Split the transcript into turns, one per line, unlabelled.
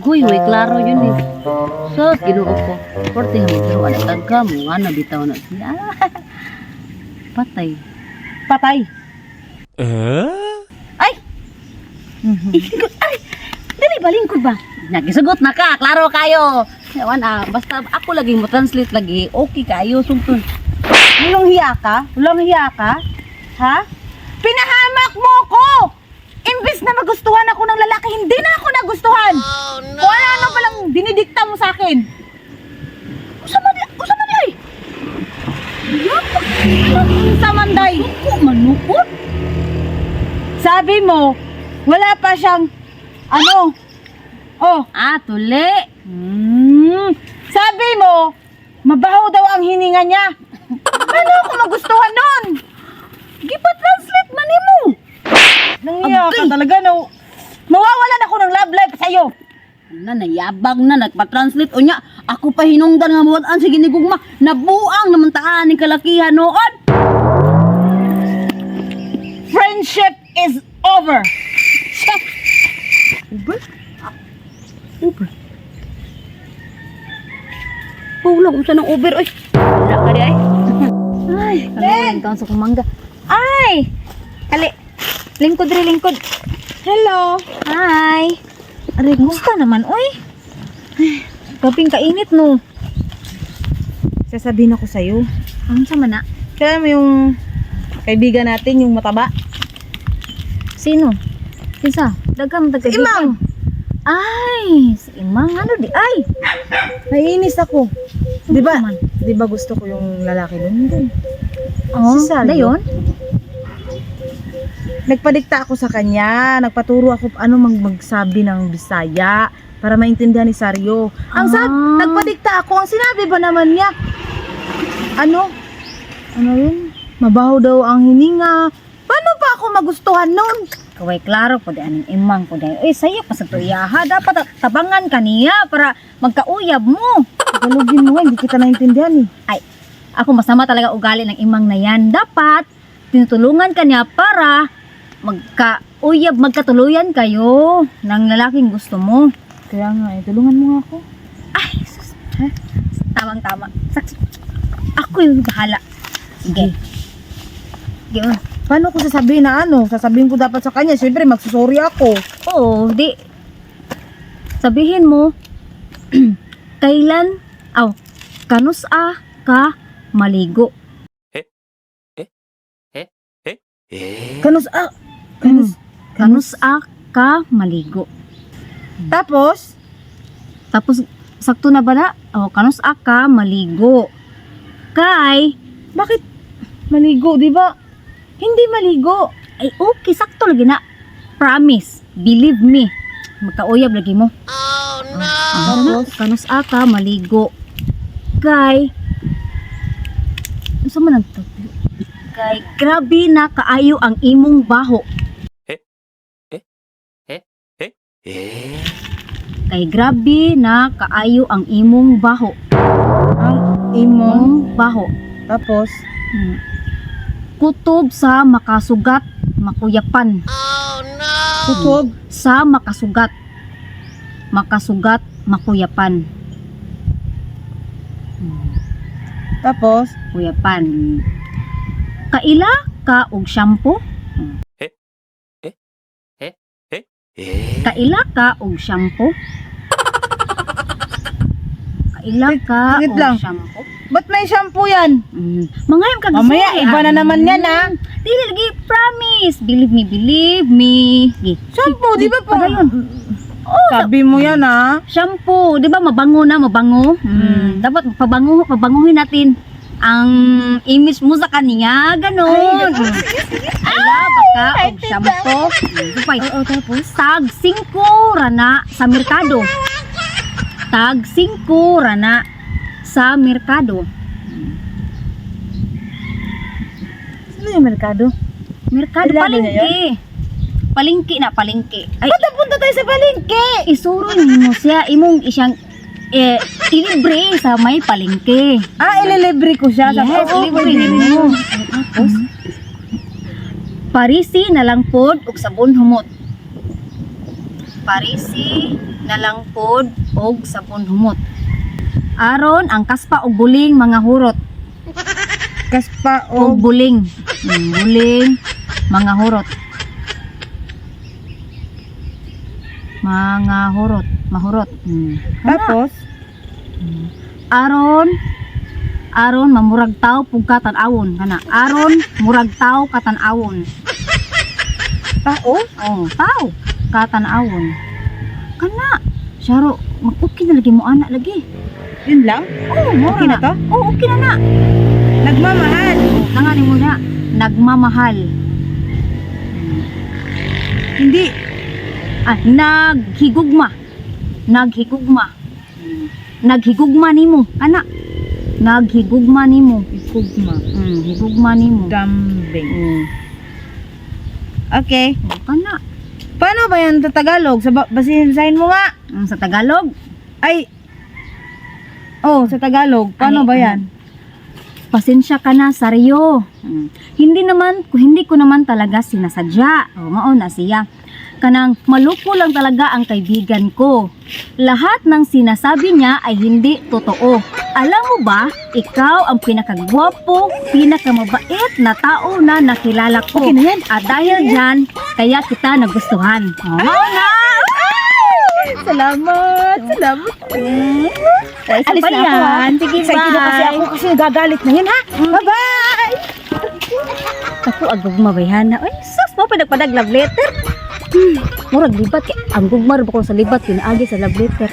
Uy, way klaro yun eh. So, Ginoo ko. Porte ha pero anak tagka mo nga nabitaw na siya. Patay.
Patay.
Ay! Ikot, ay! Dili ba lingkod ba? Nagisugot na ka, klaro kayo. Ewan ah, basta ako lagi mo translate lagi, okay kayo sugton.
Walang hiya ka? Walang hiya ka? Ha? Pinahamak mo ko! Imbis na magustuhan ako ng lalaki, hindi na ako nagustuhan! Oh, no! Kung ano-ano palang dinidikta mo sa akin.
Usa man di ay.
Anong sa manday?
Suko manukod.
Sabi mo, wala pa siyang, ano, oh,
Ah, tuli.
Sabi mo, mabaho daw ang hininga niya. Paano ako magustuhan nun?
Gipa-translate man nimo.
Nangiya ka
Agay.
talaga, no? Mawawalan ako ng love life sa'yo.
Na nayabang na nagpa-translate unya. Ako pa hinungdan nga muwad-an sa ginigugma. Nabuang naman taan ni kalakihan noon.
Friendship is over.
Uber? Uber. Pulang unsa nang Uber oy. Wala ka di ay.
Ay,
Len!
kaon sa kumangga. Ay! Ali, lingkod ri lingkod.
Hello.
Hi. Aray, kumusta naman, oy? Ay, Kaping kainit no.
Sasabihin ako sa'yo.
Ang sama na?
Kaya mo yung kaibigan natin, yung mataba.
Sino? Kinsa? Daghan man
Si Imang!
Ay, si Imang ano di ay?
Naiinis ako. Di ba?
man?
Di ba gusto ko yung lalaki doon? Doon.
Oh,
Si Salyo.
dayon?
Nagpadikta ako sa kanya. Nagpaturo ako ano magsabi ng Bisaya para maintindihan ni Saryo. Ang sabi,
Ah.
nagpadikta ako. Ang sinabi ba naman niya? Ano? Ano yun? Mabaho daw ang hininga. Paano pa ako magustuhan nun?
Kaway klaro po di aning Imang po di. Ay, sayo pa sa tuyaha. Dapat tabangan ka niya para magkauyab mo.
Tagalogin mo nga, hindi kita naintindihan eh.
Ay, ako masama talaga ugali ng imang na yan. Dapat, tinutulungan ka niya para magkauyab, magkatuluyan kayo ng lalaking gusto mo.
Kaya nga eh, tulungan mo nga ako.
Ay, sus. Tamang-tama. Ako yung bahala. Sige. Sige. Oh.
Paano ko sasabihin na ano? Sasabihin ko dapat sa kanya. Siyempre, magsusorry ako.
Oo, di. Sabihin mo, kailan, aw, kanus a ka maligo.
Kanus, ah, kanus.
Kanus a ka maligo.
Tapos,
Tapos, sakto na ba na? O, kanus a ka maligo. Kay,
bakit maligo, di ba? Hindi maligo.
ay okay, sakto lagi na. Promise, believe me. Magkauyab lagi mo. Oh no!
Tapos?
Kanus a ka maligo. Kay, unsa man ang topic? Kay, grabe na kaayo ang imong baho. Kay grabe na kaayo ang imong baho.
Ang imong.
Imong baho.
Tapos,
Kutob sa makasugat, makuyapan.
kutob.
Sa makasugat. Makasugat, makuyapan.
Tapos,
Kuyapan. Kaila ka og shampoo? Kaila ka og shampoo? Kaila ka
Wait
og
lang.
shampoo?
Ba't may shampoo yan?
Mangayam ka
Mamaya, iba na naman yan, ah.
Dili lagi, promise. Believe me, believe me. Gi.
Shampoo, di ba po?
Padayon.
Sabi mo yan, ah.
Shampoo, 'di ba mabango na, mabango? Dapat pabango, pabanguhin natin ang image mo sa kanya, ganon. Ay, baka og shampoo. Dupay.
Oo, tapos?
Tag 5 rana sa merkado. Tag 5 rana sa merkado.
Sino yung merkado?
Merkado
Kilala niya
palengke. Palengke na palengke. Ay,
Ba't napunta tayo sa palengke?
isuro nimo siya imong isang eh, ilibre sa may palengke.
Ah, ililibre ko siya.
Yes,
Oo,
libre
pwede rin
nimo.
yun.
Tapos, Parisi na lang pod og sabon humot. Parisi Na lang pod og sabon humot. Aron ang kaspa og buling mga hurot.
Kaspa
Og
o
buling. Buling mga hurot. Mga hurot, mahurot.
Tapos,
Aron aron mamurag tao pug katan-awon kana. Aron murag tao katan-awon.
Tao?
Oh, tao katan-awon. Kana. Syaro, mag-okay na lagi mo ana lagi.
Yun lang?
Oh, mura
Okay na to?
Oh, okay na na.
Nagmamahal.
Nangani mo na nagmamahal.
Hindi.
Ah, naghigugma. Naghigugma. Naghigugma nimo, kana. Naghigugma nimo.
Higugma.
Higugma nimo.
Dambing. Okay.
Oh, kana.
Paano ba yan sa Tagalog? Sa basahin mo nga.
Sa Tagalog,
Ay. Oh, sa Tagalog. Paano
Ay,
ba yan?
Pasensya ka na, Saryo. Hindi ko naman talaga sinasadya. O, mao na siya. Kanang maluko lang talaga ang kaibigan ko. Lahat ng sinasabi niya ay hindi totoo. Alam mo ba, ikaw ang pinakagwapo, pinakamabait na tao na nakilala ko.
Okay na yan.
At dahil dyan, kaya kita nagustuhan. O, mao na!
Salamat. Salamat.
Ay, isa
Alis
pa
na ako, ha?
yan. Sige,
Excited na kasi
bye.
ako kasi gagalit na yan, ha? Bye-bye!
Ako ang gugma bayhana. Ay, sus, mo pinagpadag love letter. Murag libat kay ang gugma ra ba ko sa libat pinaagi sa love letter.